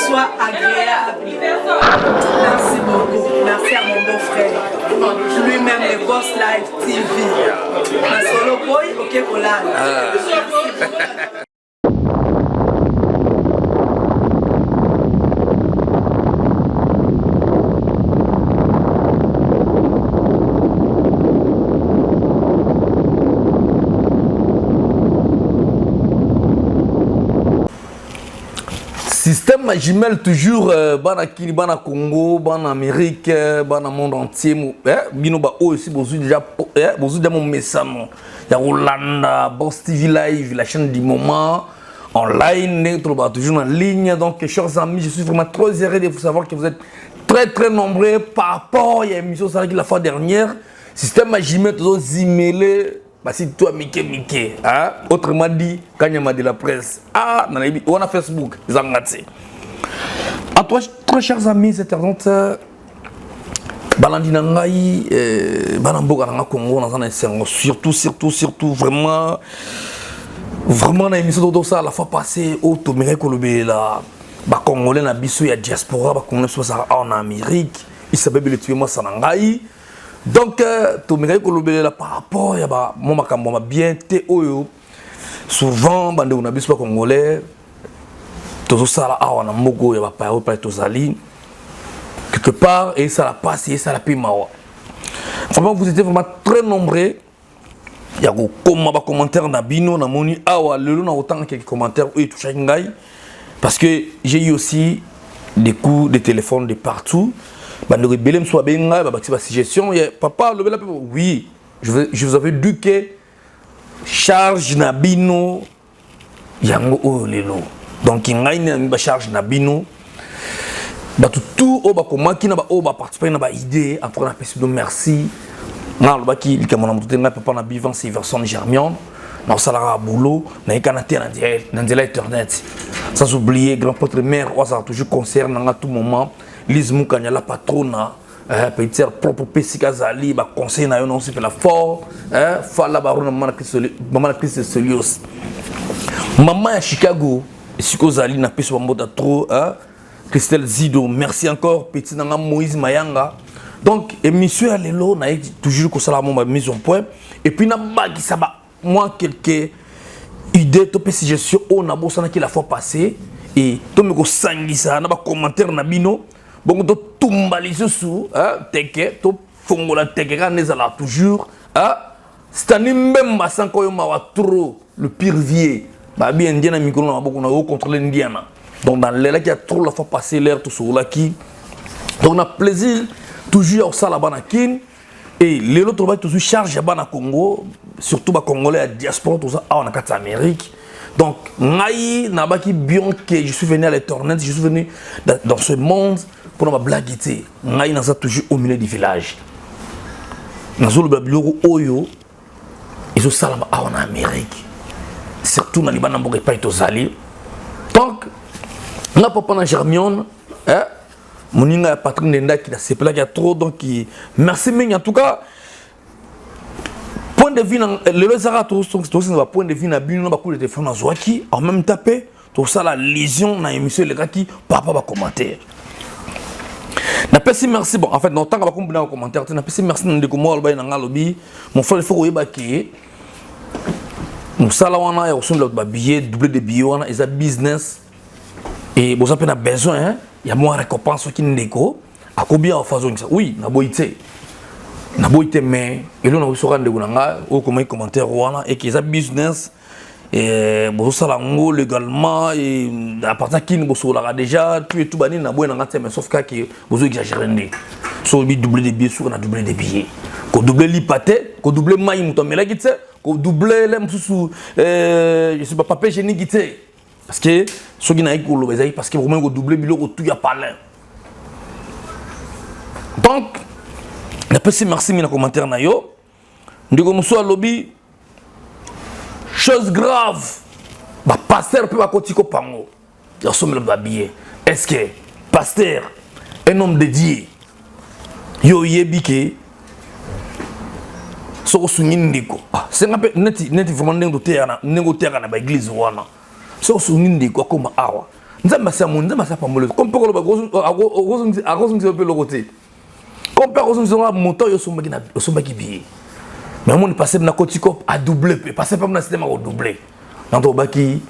soit agréable. Merci beaucoup. Merci à mon beau-frère. Lui-même, le Boss Live TV. Masolo boy, ok, kolala. Ah. Système jumelle toujours euh, bana kini bana Congo bana Amérique euh, bana monde entier eh, bino ba oyo si bozui déjà eh, bozui déjà momesano ya kolanda Boss TV Live la chaîne du moment online ndenge tolobaka toujours en ligne donc chers amis je suis vraiment très heureux de vous savoir que vous êtes très très nombreux par rapport ya émission osalaki la fois dernière système ya jumelle tozozimele basi toi mike mike hein? autrement dit kanyama de la presse ah nanayebi wana facebook ezanga te en toi très chers amis internautes balandi na ngai eh, bana mboka na nga congo naza na esengo surtout surtout surtout vraiment vraiment na émission tokosala la fois passée oyo tomekaki kolobelela bacongolais na biso ya diaspora bacongolais biso bazalaka awa na amérique isabebele tuye mwasa na ngai donc euh, tomekaki kolobelela par rapport ya mwa makambo ya bien te oyo souvent bandeko na biso bacongolais tozosala awa na mboka oyo ya bapaya oyo pai tozali quelque part esala mpasi esala mpe mawa vraiment vous étiez vraiment très nombreux ya kokoma bacommentaire na bino namoni awa lelo na kotanga quelques commentaires oyo etouchaki ngai parce que j'ai eu aussi des coups de téléphone de partout bandeko ebele mosusu babengi ngai babakisi basuggestion ya papa alobela mpe oui je, je vous avais dit que charge na bino yango oyo lelo donc ngai nde nami bacharge na bino bato tout oyo bakomaki na baoyo baparticipaki na baidée en tout cas napesi bino merci ngai alobaki likambo na moto te ngai papa na bivant silverson germion nakosalaka boulot nayekana te na nzela internet sans oublier grand prêtre mère oyo azalaka toujours concert na ngai tout moment lise mukanya la patrona Eh, petite sœur propre mpe esika azali baconseil na yo na osepela fort eh, fala barona mama na christ selios mama ya chicago esika ozali napesi bambota trop eh, christelle zido merci encore petit na nga moïse mayanga donc émission ya lelo naye toujours kosala mo ba mise en point et puis nabakisa ba mwa quelques idées to mpe suggestion oyo nabosanaki la fois passée et tomi kosangisa na bacommentaire na bino bongo totumba lisusu teke tofongola teke kaka nde ezalaka toujours stani mbemba sanka oyo mawa trop le pire vie babi indiana mikolo na maboko na yo contrôle indiana donc nalelaki ya trop la fois passée l'air tosololaki donc na plaisir toujours ya kosala bana kin Et lelo tolobaki tozwi charge ya bana Congo, surtout ba Congolais ya diaspora toza awa na kati ya Amérique. Donc ngai nabaki bien que je suis venu à l'internet, je suis venu dans ce monde pour na ba blague te. Ngai naza toujours au milieu du village. Nazoloba biloko oyo ezosalama awa na Amérique. Surtout na libanda mboka epai tozali. Donc nga papa na Germione, eh, moninga ya Patrick Ndendaki nasepelaki ya trop donc merci mingi en tout cas point de vue lelo ezaka tosenza ba point de vue na bino na ba coup de téléphone nazwaki en même temps mpe tosala lésion na émission elekaki par rapport ba commentaire napesi merci bon en fait notanga bakombi na bacommentaire te napesi merci na ndeko moko alobaki na ngai alobi mon frère il faut koyeba ke mosala wana ya kosombela bato babillet double de billet wana eza business et boza mpe na besoin hein, ya mwa récompense soki ndeko akobi awa fo azongisa oui naboyi te naboyi te mais eloko nakoki soka ndeko na ngai oyo okomaki commentaire wana eke eza business bozosala yango légalement et à partir kini bosololaka déjà tout et tout banini naboyi na ngai te mais sauf kaka bozo exagere nde so oyebi double de billet suka na double de billet kodouble lipa te kodouble mai moto amelaki te kodouble le mosusu je sais pas papier génique te parce que soki nayaki koloba ezalaki parce que bokomaki kodouble biloko tout ya palin donc napesi merci mingi na commentaire na yo ndeko mosusu alobi chose grave bapaster mpe bakoti kopango ya kosombela babillet est ce que pasteur un homme de dieu yo oyebi ke soki osungi ndeko ah, senga mpe neti neti vraiment ndenge oteyaka ndenge oteyaka na baeglise wana soki osungi ndeko akoma awa Nzambe asi amoni, Nzambe asi apamboli. Comme mpe koloba akozongisa mpe eloko te. Comme mpe akozongisa ngo moto oyo osombaki na osombaki billet. Mais omoni pasteur na koti ko a doubler mpe pasteur mpe na système ako doubler. Na tolobaki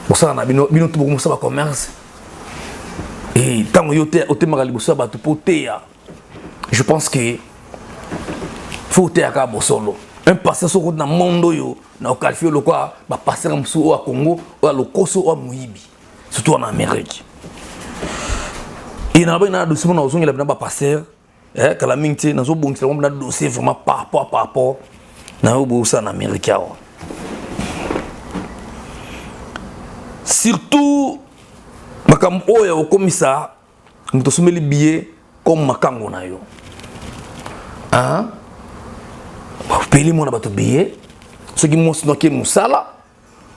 bosala na bino bino to bokomosala ba commerce. Et ntango yo te otemaka liboso ya bato mpo oteya je pense que faut oteyaka bosolo un pasteur soki okoti na monde oyo na oqualifie lokola bapasteur mosusu oyo ya congo oyo ya lokoso oyo ya moyibi surtout wana amérique e na bayi na dossier mona ozongela bina bapasteur eh, kala mingi te nazobongisela bango na dossier vraiment par rapport par rapport na oyo bosala na amérique awa surtout makambo oyo ya kokomisa moto osombeli billet comme makango na yo hein? opeli mwana bato billet soki mwasi noke mosala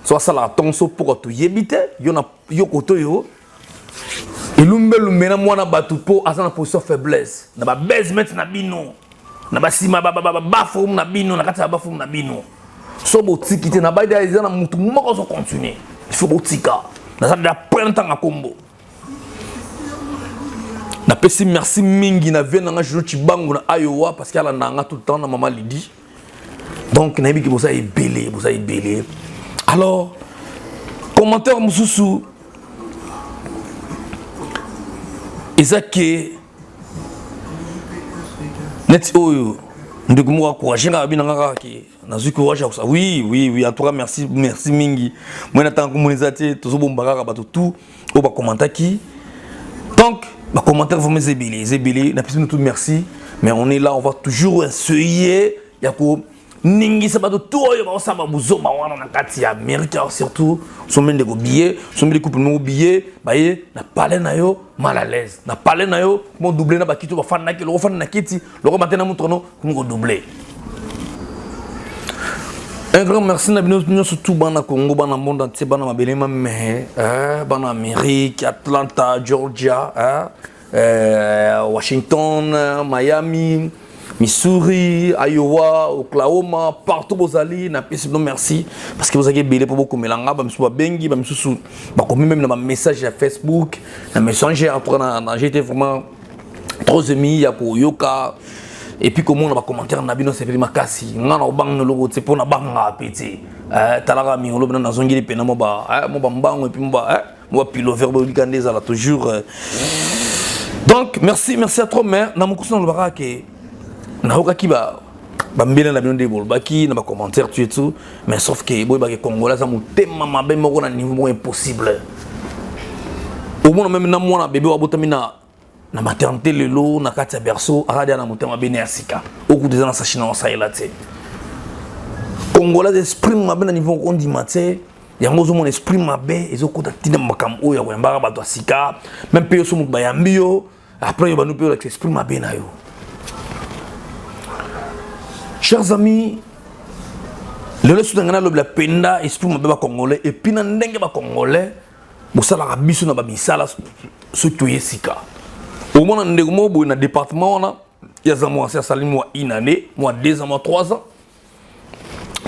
so asalaka ntongo so mpoka toyebi te yo na yo koto yo elumbelumbe na mwana bato mpo aza na position faiblesse na babasement na bino na basima baforum na bino na kati ya baforum na bino so botiki te na baida eza na motu moko azo continue il faut botika naza deja près ntanga kombo napesi merci mingi na vie na nga juno cibangu na iowa parce que alanda nga tout le temps na mama lidi donc nayebi ke boza ebele boza ebele alors commentaire mosusu eza ke neti oyo ndeko moko akourage nga abi na nga kaka ke nazwi courage ya kosa oui oui oui en tout cas merci merci mingi moi natanga komona eza te tozobomba kaka bato tout oyo bakommentaki donc bacommentaire vraiment eza ebele eza ebele napesi bino tout merci mais on est là on va toujours essayer ya koningisa bato tout oyo baosala babuzoba wana na kati ya amérique surtout sombi ndeko billet sombi couple moko billet baye na palais na yo mal à l'aise na palais na yo mo double na bakiti oyo bafandaki loko ofanda na kiti loko mate na motono komi kodouble un grand merci na bino nyonso tout bana congo bana monde entier bana mabele mamehe eh, bana amérique atlanta georgia eh, eh, washington miami missouri iowa oklahoma partout bozali napesi bino merci parce que bozalaki ebele mpo bokomela nga bamisusu babengi bamisusu bakomi meme na bamessage ya facebook na messenger en tout cas na j'étais vraiment trop ému ya koyoka et puis komona bacommentaire na bino sepeli makasi nga na obanga eloko te mpo na banga mpe te eh, talaka mingi olobi na nazongeli mpena mo bambango epuis mo bapilover boyebika nde ezala toujours eh. donc merci merci à trop mais na mokusu nalobaka ke nayokaki bambela na bino nde bolobaki na bacommentaire tu et tout mais sauf ke boyebaki congolais aza motema mabe moko na niveau moko impossible omona meme na mwana bebe wabotami na na maternité lelo na kati ya berceau aza na motema mabe ne ya sika okuta eza na sashi na osalela te congolais esprit mabe na niveau okondima te yango ozomona esprit mabe ezokota ntina makambo oyo ya koyambaka bato ya sika meme mpe yo so moto bayambi yo après yo bandi mpe olakisa esprit mabe na yo chers amis lelo soki ngai nalobela mpenza esprit mabe bacongolais epuis na ndenge bacongolais bosalaka biso na bamisala soki toye sika omona ndeko moko boye na département wana ya za mwasi asali mwa une année mwa deux ans mwa trois ans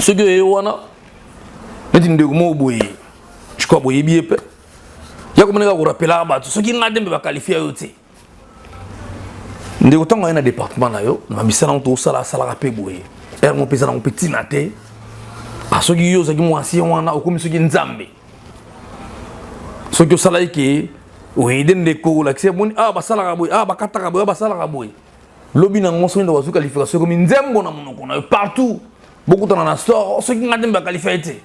soki oye wana neti ndeko moko boye je crois boyebi ye mpe ya komona kaka korapelaka bato soki ngai te mpe bakalifia yo te ndeko ntango aye na département na yo na misala yango tosala asalaka mpe boye ere ngo mpe eza nango mpe ntina te soki yo ozalaki mwasi wana okomi soki nzambe soki osalaki ke oyede ndeko olakisi emoni awa ah, basalaka boye awa ah, bakataka boye awa basalaka boye lobi na ngo soki ndeko azwi qualification ekomi nzembo na monoko na yo partout bokutana na store soki ngai te mbe bakalifia ye te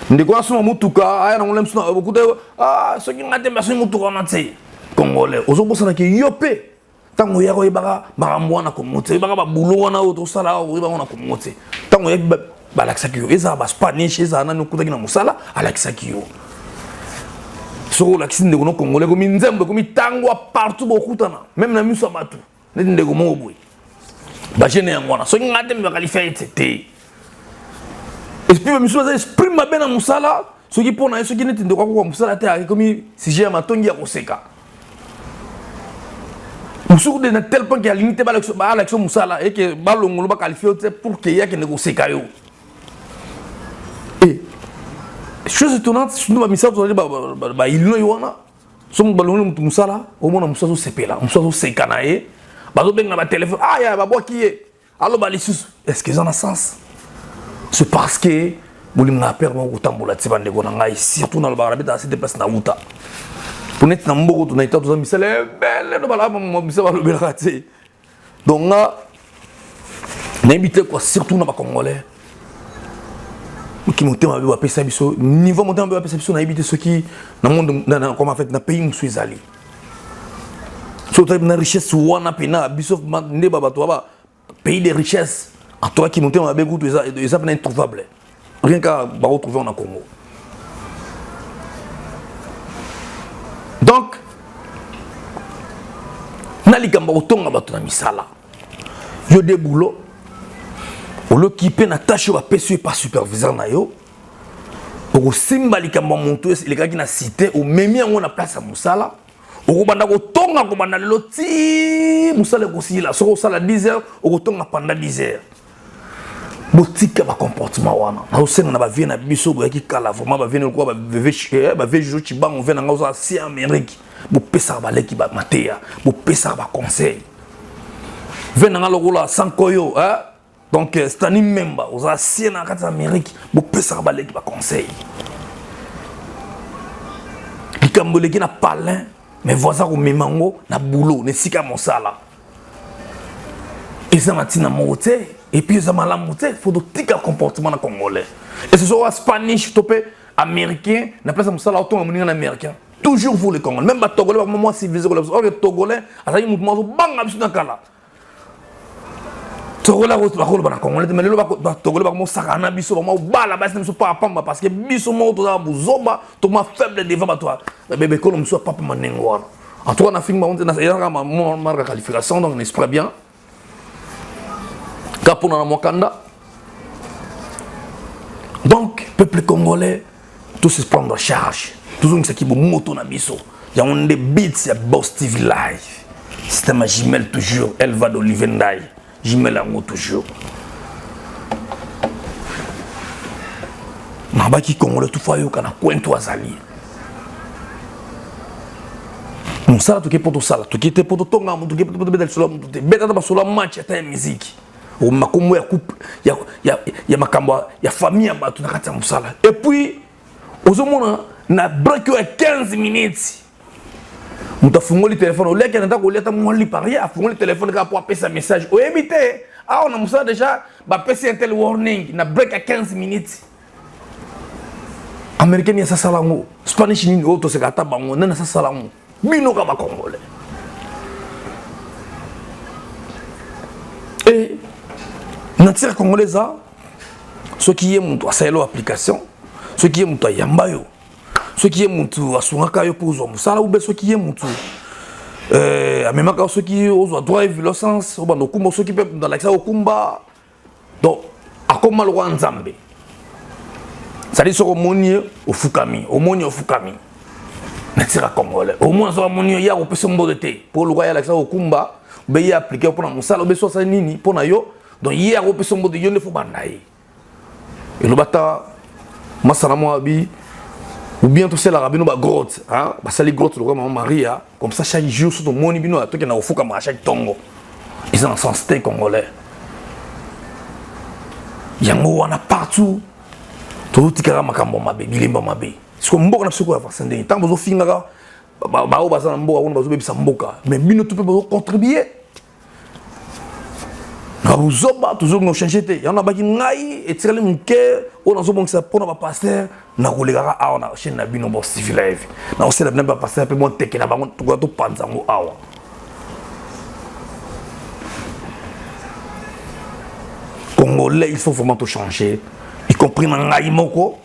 ndeko asomba motuka aya nango lemso bokuta yo ah, soki ngai te mbe asombi motuka wana te congolais ozobosana ke yo mpe ntango oyaka oyebaka makambo wana kongo te oyebaka babulo wana oyo tosala oyebaka wana kongo te ntango oyebi balakisaki yo ezala baspanish ezala nani okutaki na mosala alakisaki yo soki olakisi ndeko no congolais ekomi nzembo ekomi tangwa partout bokutana meme na miso ya bato neti ndeko moko boye bagene yango wana soki ngai te me bakalifia ye te te esprit bamisusu baza esprit mabe na mosala soki mpo na ye soki neti ndeko akoka mosala te akomi sujet ya matongi ya koseka mosuku de na tel point ke alingi te balakisa mosala eke balongolo bakalifie yo te pour ke ye akende koseka yo e eh. Chose étonnante, surtout bamisala tozali baillinois wana, soki balongoli moto mosala, omona mosusu azosepela, mosusu azoseka na ye, bazobenga na batelefone, ah ya babwaki ye, aloba lisusu. Est ce que eza na sens? C'est parce que bolingaka pere moko kotambola ti bandeko na ngai, surtout nalobaka na betaka site place na wuta po neti na mboko to na eta toza misala ebele no balaka misala balobelaka te. Donc nga nayebi te quoi, surtout na bacongolais ki motema mabe bapesa biso, niveau motema mabe bapesa biso, nayebi te soki na monde comme en fait na pays mosusu ezali soki otali na richesse wana mpena biso nde babato ba pays de richesse. En tout cas ki motema mabe kutu eza mpena introuvable, rien ka bakotrouve na Congo. Donc na likambo ya kotonga bato na misala, yo de boulot oloki mpe na tâche oyo bapesi yo epa superviseur na yo, okosimba likambo ya moto elekaki na cité, omemi yango na place ya mosala, okobanda kotonga kobanda lelo ti mosala ekosila. Soki osala 10 heures, okotonga pendant 10 heures. Botika bacomportement wana. Nazosenga na bavie na biso boyaki kala, vraiment bavie lokola bavie Jojo Cibango, vie na ngai ozala si Amérique, bopesaka baleki mateya, bopesaka baconseil. Vie na ngai lokola Sankoyo, donc Stani Memba, ozala sie na kati ya Amérique, bopesaka baleki baconseil. Likambo eleki na palin, mais voisin komema yango na boulot, na esika ya mosala, eza na ntina moko te, et puis eza malamu te. Faut totika comportement na congolais, et ce soit spanish to mpe américain, na place ya mosala otonga moninga na américain. Toujours vous les congolais, même batogolais bakoma mwa civilisé kola biso. Or togolais azalaki motu moko azobanga biso na kala. Togolais bakoloba na congolais te, mais lelo batogolais bakomosakana na biso, bakoma obala basi na biso pamba parce que biso moko tozala bozoba, tokoma faible devant bato bekolo mosusu ya papa manengo wana. En tout cas na fingi bango ezaka marque ya qualification, donc n'espère bien ka mpona na mwakanda. Donc peuple congolais, tous se prendre en charge, tozongisaki bomoto na biso. Yango nde beats ya Boss TV Live, système ya jumelle toujours, Elva d'Olivier Ndai, jumelle yango toujours. Nabaki congolais tufa ayoka na kwento azali mosala, toke mpo tosala, toke te mpo totonga moto, toke mpo tobeta lisolo ya moto te. Beta ata basolo ya match, ata ya miziki, makombo ya couple ya makambo ya famille ya bato na kati ya mosala. Et puis ozomona na break oyo ya 15 minutes, moto afungoli telefone, oliaki na ndako, olia ata mwa lipa, rien, afungoli telefone kaka mpo apesa message. Oyebi te awa na mosala déjà bapesi un tel warning na break ya 15 minutes. Américain nini asasala yango? Spanish nini oyo toseka ata bango nani asasala yango? Bino ka bacongolais e nature congolais eza soki ye moto asaleli application, soki ye moto ayamba yo, soki ye motu asungaka yo mpo ozwa mosala, ube soki ye motu amemaka yo, soki ozwa drive licence, obanda okumba, soki mpe moto alakisa okumba, donc akoma lokola nzambe. C'est-à-dire soki omoni ye ofukami, omoni ofukami natira congolais, omona soki amoni yo ye akopesa mbote te mpo lokola ye alakisa okumba, obe ye aplike mpona mosala, obe so asali nini mpo na yo, donc ye akopesa mbote, yo nde fo banda ye. Eloba ta masala mwa bi ou bien tosalaka bino bagrotte, basali grotte lokola mama Maria, comme ça chaque jour so tomoni bino tokenda kofukama chaque ntongo. Eza na sens te congolais. Yango wana partout tozotikaka makambo mabe, bilemba mabe. Siko mboka na biso koya avance ndenge ntango bozofingaka baoyo baza na mboka kuna, bazobebisa mboka, mais bino to mpe bazocontribue na buzoba. Tozongi ochange te. Yango nabaki ngai etikali moke oyo nazobongisa mpona bapaster, nakolekaka awa na chaîne na bino Boss TV Live, nakosala bino bapaster mpe monteke na bango, tokoka topanza yango awa. Congolais, il faut vraiment tout changer, y compris na ngai moko.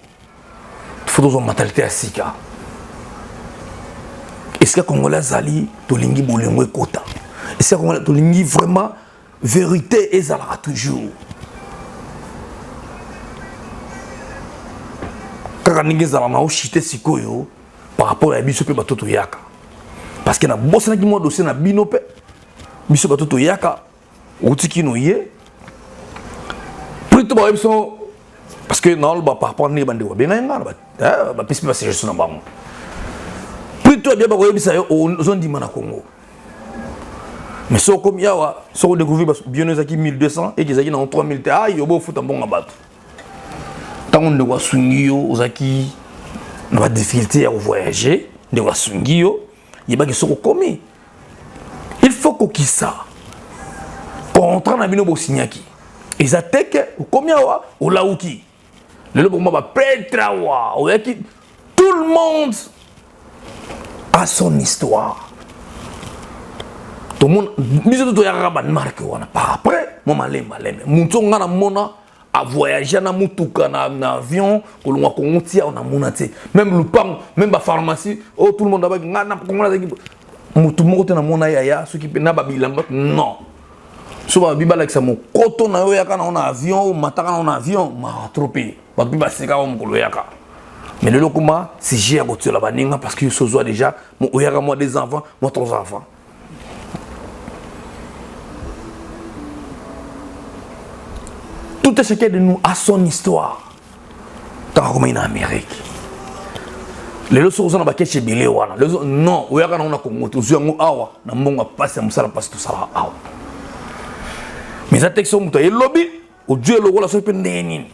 Il faut tozwa mentalité ya sika. Esika congolais azali, tolingi bolingo ekota. Esika congolais tolingi vraiment vérité ezalaka toujours kaka ndenge ezala na oshite sikoyo par rapport ya biso mpe bato toyaka, parce que nabosanaki mwa dossier na bino mpe biso bato toyaka, outi kino ye plutôt bayebi biso. Parce Parce que naoloba par rapport ndenge bandeko babengaki nga, bapesi mpe basuggestion na bango. Plutôt bien bakoyebisa yo ozondima na Congo. Mais soki okomi awa, soki odécouvrir bino ezalaki 1200 eke ezalaki nango 3000 te, ai obo ofuta mbongo ya bato. Ntango ndeko asungi yo, ozalaki na badifficulté ya kovoyage, ndeko asungi yo, yebaki soki okomi, il faut kokisa contrat na bino bosignaki. Eza te ke okomi awa, olawuki lelo bokoma baprêtre awa oyaki. Tout le monde a son histoire. Tomona biso to toyakaka bamarke wana par après mwa malembe malembe. Motu oyo nga namona avoyage na mutuka na avion kolongwa Kongo ti awa, namona te. Même lupango, même bapharmacie oyo tout le monde abaki, nga na Kongo nazalaki motu moko te namona yaya. Soki mpe na babilamba, non, so babi balakisa mokoto na yo oyaka nango na avion, omataka nango na avion, mawa trop. Mpe bato mpe baseka wa mokolo oyaka. Mais lelo koma sujet ya kotiola baninga parce que yo so ozwa déjà oyaka mwa deux enfants, mwa trois enfants. Tout et chacun de nous a son histoire. Ntango akomaki na Amérique, lelo soki oza na bakeshe ebele wana, lelo non, oyaka nango na Kongo te, ozwi yango awa na mbongo ya mpasi ya mosala mpasi tosala awa. Mais eza te soki moto ayelobi ozwi elokola soki mpe ndenge nini.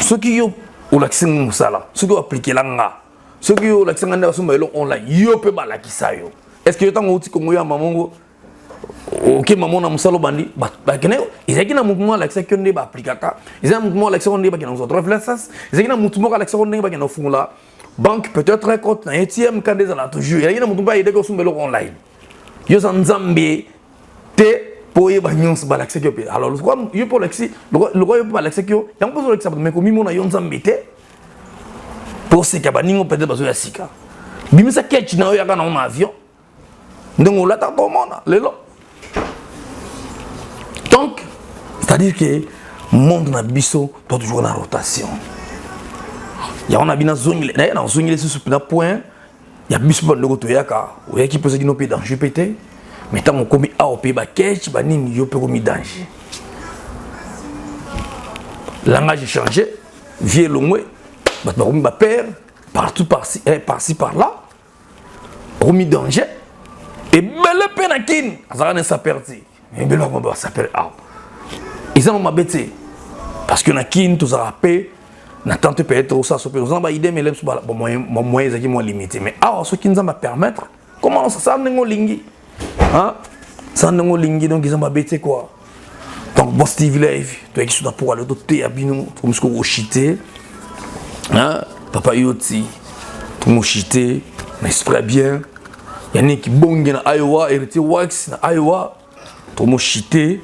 Soki yo olakisi nga mosala, soki oaplikela nga, soki yo olakisi nga nde basomba eloko online, yo mpe balakisa yo. Est ce que yo ntango outi Kongo ya mamongo, oke mamo na mosala obandi, bakende, ezalaki na motu moko alakisaki yo nde baaplikaka? Ezali na motu moko alakisaki yo ndenge bakende kozwa drive license? Ezalaki na motu moko alakisaki yo ndenge bakende kofungola banque, peut-être compte na ATM kanda ezala toujours? Ezalaki na motu mpo ayedaki osomba eloko online? Yo oza Nzambe te mpo oyeba nyonso. Balakisaki yo mpe, alors yo mpe olakisi lokola yo mpe balakisaki yo yango mpo ozolakisa bato. Me komimona yo Nzambe te mpo oseka baningo peut-être bazoya sika. Bimisa ketch na yo yaka nango na avion, ndenge olata tomona lelo. Donc c'est-à-dire que monde na biso doit toujours na rotation. Yango na bino nazongile naye, nazongile lisusu mpena point ya biso bandeko toyaka. Oyaki mpe ozalaki no mpe danger mpe te, mais ntango okomi awa mpe baketch banini, yo mpe okomi danger. Langage échangé, vie elongwe, bato bakomi bapere partout, par-ci eh, par-ci par là, okomi danger. Ebele mpe na Kini azalaka na saper te, ebele bakoma basaper awa. Eza na mabe te parce que na Kini tozalaka mpe na tante peut-être osala so mpe oza na baide mele biso bamoyen ezalaki mwa limité. Mais awa soki Nzambe apermettre, comment sala ndenge olingi, sala ndenge olingi. Donc eza mabe te quoi. Donc Boss TV Live toyaki so na mpo alo toteya bino, tokomi sikoyo koshite papa yoti, tomoshite na esprit ya bien. Yannick Bonge na Iowa, Héritier Wax na Iowa, tomoshite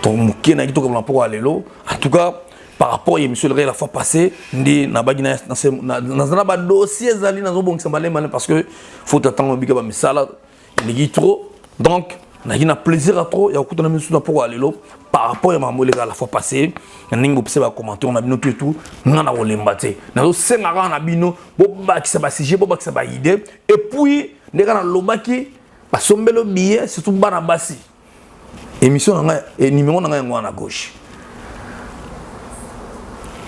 tomoke nayaki tokamona mpo ya lelo. En tout cas, par rapport ya émission la fois passée, nde nabaki naza na badossier ezali nazobongisa malembe parce que faut atango bika bamisala eleki trop. Donc nayaki na plaisir ya trop ya kokutana misu na poko ya lelo par rapport ya makambo eleka la fois passée, na ndenge bopesa bacommentaire na bino tout et tout. Nga na kolemba te, nazosenga kaka na bino bobakisa basujet, bobakisa baide. Et puis ndenge nalobaki, basombelo billet, surtout bana basi, émission na ngai, numéro na ngai yango wana na gauche,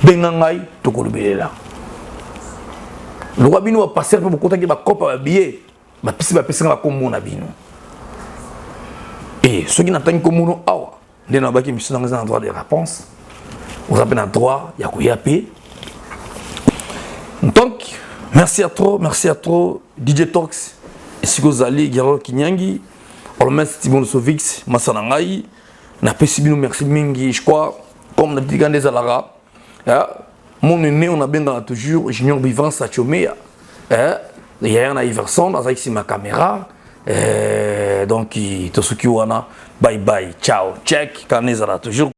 benga ngai tokolobelela. Lokwa bino bapaster mpe bokotaki bakopa babillet, bapesi bapesi nga bakombo na bino. E soki natangi kombono awa, nde nalobaki émission nanga eza na droit de réponse, oza mpe na droit ya koya mpe. Donc merci à trop, merci à trop DJ Tox esika ozali, Gerard Kinyangi, Olmes Timon Sovix, masa na ngai, napesi bino merci mingi. Je crois comme na bitika nde ezalaka mon aîné, on abengaka toujours Junior Bivan Sachomea, yaya na Iverson azalaki nsima caméra. Donc tosuki wana, bye bye, ciao, check kana ezala toujours.